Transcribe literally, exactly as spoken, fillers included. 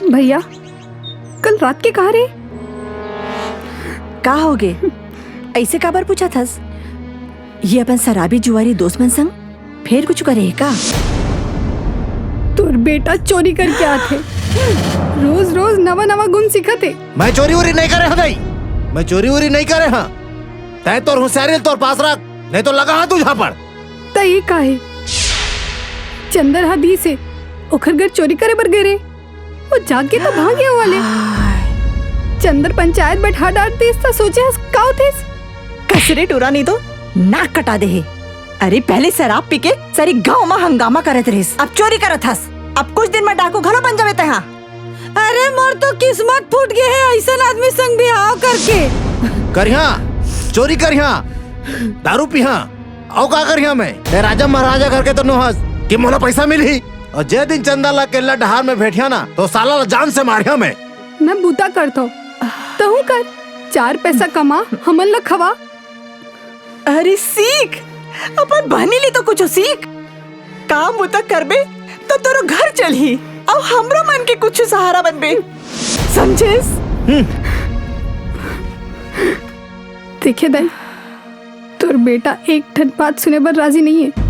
भैया, कल रात के कहाँ रहे? का होगे? अइसे काबर पूछत हस? ये अपन शराबी जुआरी दोस्त मन संग फेर कुछु करे हे का? तोर बेटा चोरी करके आथे, रोज रोज नवा नवा गुन सीखत हे। मैं चोरी उरी नहीं करे हंव दाई, मैं चोरी उरी नहीं करे हंव। तैं तोर होशियारी ल तोर पास रख, नहीं तो लगा हाथ झापड़। त ये का हे? चंदर हा दीस हे, ओखर घर चोरी करे बर गे रहे, वो जाके तो भाग गया वाले। चंदर पंचायत बैठा डारतिस त सोचे हस का होतिस? कसरे टूरा नहीं तो नाक कटा दे हे। अरे पहले शराब पी के सारी गांव में हंगामा करत रहिस, अब चोरी करत हस। अब कुछ दिन में डाकू घलो बन जाबे तैं हा। अरे मोर तो किस्मत फूट गे हे अइसन आदमी संग बिहाव करके। करिहा, चोरी करिहा, दारू पीहा, अउ का करिहा मैं? ए राजा महाराजा घर के तो नोहस कि मोला पैसा मिलही। अउ जे दिन चंदा ला केल्ला डहार में भेटिहा ना, तो साला ला जान से मारिहा मैं। मैं बूता करथव, तहूं कर, चार पैसा कमा, हमन ला खवा। अरे सीख, अपन बहनी ले तो कुछ सीख। काम बूता करबे तो तोरो घर चलही, अउ हमरो मन के कुछ सहारा बनबे, समझेस? देखे दाई, तोर बेटा एक ठन बात सुने बर राजी नहीं हे।